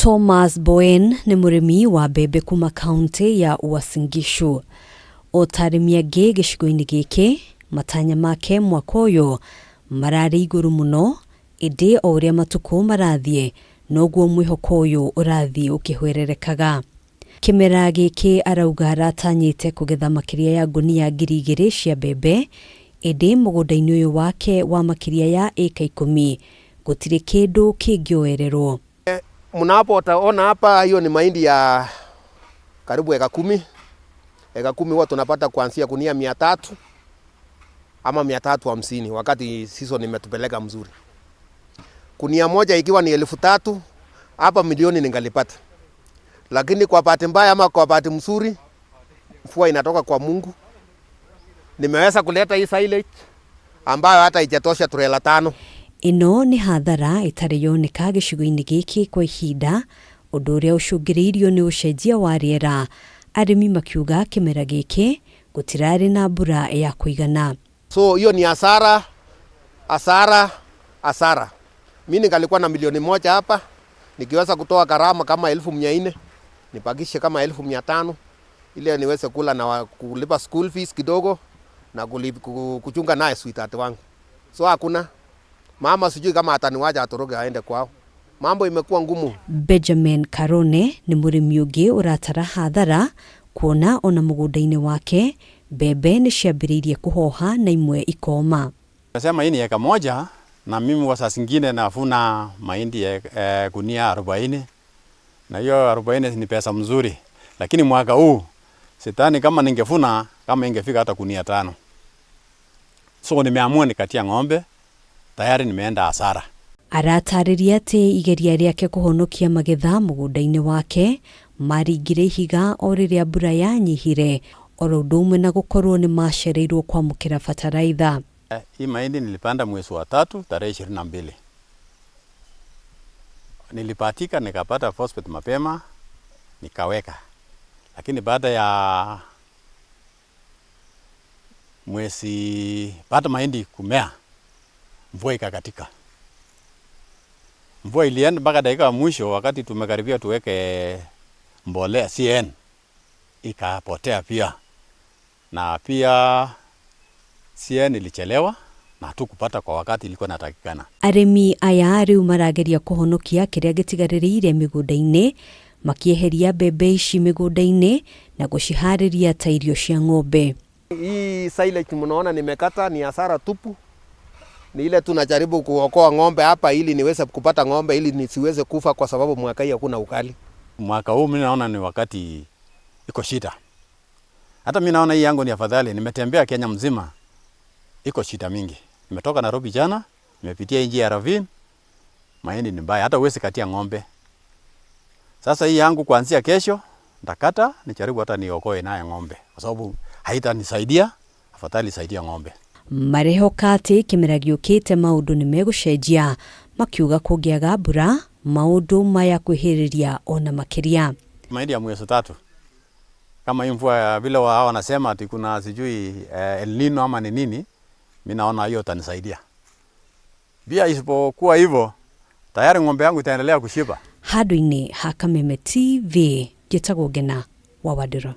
Thomas Boen nĩ mũrĩmi wa mbembe kuma kaunti ya Uasin Gishu. O ta arĩmi angĩ gĩcigo-inĩ gĩkĩ, matanya make mwaka ũyũ mararĩ igũrũ mũno, ĩndĩ o ũrĩa matukũ marathiĩ noguo mwĩhoko ũyũ ũrathiĩ ũkĩhwererekaga. Kĩmera gĩkĩ arauga aratanyĩte kũgetha makĩria ya ngũnia 2000 cia mbembe, ĩndĩ mũgũnda-inĩ ũyũ wake wa makĩria ya ĩka 10 gũtirĩ kĩndũ kĩngĩoererwo. Mnapoona hapa, hiyo ni mahindi ya karibu eka 10. Eka 10 huwa tunapata kuanzia gunia 300 ama 350 wakati season imetupeleka mzuri. Gunia moja ikiwa ni 3000, hapa milioni ningalipata. Lakini kwa bahati mbaya ama kwa bahati mzuri, mvua inatoka kwa Mungu. Nimeweza kuleta hii silage ambayo hata haijatosha trela 5. Ĩno nĩ hathara ĩtarĩ yoneka gĩcigo-inĩ gĩkĩ kwa ihinda, ũndũ ũrĩa ũcũngĩrĩirio nĩ ũcenjia wa rĩera, arĩmi makiuga kĩmera gĩkĩ gũtirarĩ na mbura ya kũigana. So hiyo ni hasara, hasara, hasara. Mimi ningalikuwa na milioni 1 hapa, nikiweza kutoa gharama kama 1400, nibakishe kama 1500, ili niweze kula na kulipa school fees kidogo na kuchunga naye sweetheart wangu. So hakuna mama, sijui kama ataniwacha atoroke aende kwao. Mambo imekuwa ngumu. Benjamin Karone nĩ mũrĩmi ũngĩ ũratara hathara kuona ona mũgũnda-inĩ wake mbembe nĩ ciambĩrĩirie kũhoha na imwe ikoma. Nasema hii ni eka 1 na mimi kwa saa zingine navuna mahindi gunia 40, na hiyo 40 ni pesa mzuri, lakini mwaka huu sidhani kama ningevuna kama ingefika hata gunia 5. So nimeamua nikatia ng'ombe, tayari nimeenda hasara. Aratarĩria atĩ igeria rĩake kũhonokia magetha mũgũnda-inĩ wake maringire ihiga o rĩrĩa mbura yanyihire, oro ũndũ ũmwe na gũkorwo nĩ macereirwo kwamũkĩra bataraitha. Hii mahindi nilipanda mwezi wa 3 tarehe 22. Nilipatika nikapata phosphate mapema nikaweka. Lakini baada ya mwezi, baada mahindi kumea, mvua ikakatika. Mvua ilienda mpaka dakika ya mwisho wakati tumekaribia tuweke mbolea CN ikapotea pia. Na pia CN ilichelewa na hatukupata kwa wakati ilikuwa inatakikana. Arĩmi aya rĩu marageria kũhonokia kĩrĩa gĩtigarĩrĩire mĩgũnda-inĩ, makĩeheria mbembe ici mĩgũnda-inĩ na gũciharĩria ta irio cia ng'ombe. Hii silage mnaona nimekata ni hasara tupu. Ni ile tunajaribu kuokoa ng'ombe hapa ili niweze kupata ng'ombe ili nisiweze kufa kwa sababu mwaka hii hakuna ukali. Mwaka huu mimi naona ni wakati iko shida. Hata mimi naona hii yangu ni afadhali. Nimetembea Kenya mzima, iko shida mingi. Nimetoka Nairobi jana, nimepitia nje ya Ravine, mahindi ni mbaya, hata huwezi katia ng'ombe. Sasa hii yangu kuanzia kesho nitakata, nijaribu hata niokoe naye ng'ombe kwa sababu haitanisaidia, afadhali saidia ng'ombe. Marehoka atĩ kĩmera gĩũkĩte maũndũ nĩ megũcenjia, makiuga kũngĩaga mbura maũndũ maya kwĩhĩrĩria ona makĩria. Mahindi ya mwezi 3 kama hii mvua vile wao wanasema ati kuna sijui El Nino ama ni nini, mimi naona hiyo itanisaidia. Pia isipokuwa hivyo tayari ng'ombe yangu itaendelea kushiba. Handũ-inĩ ha Kameme TV, njĩtagwo Ngena wa Wandĩro.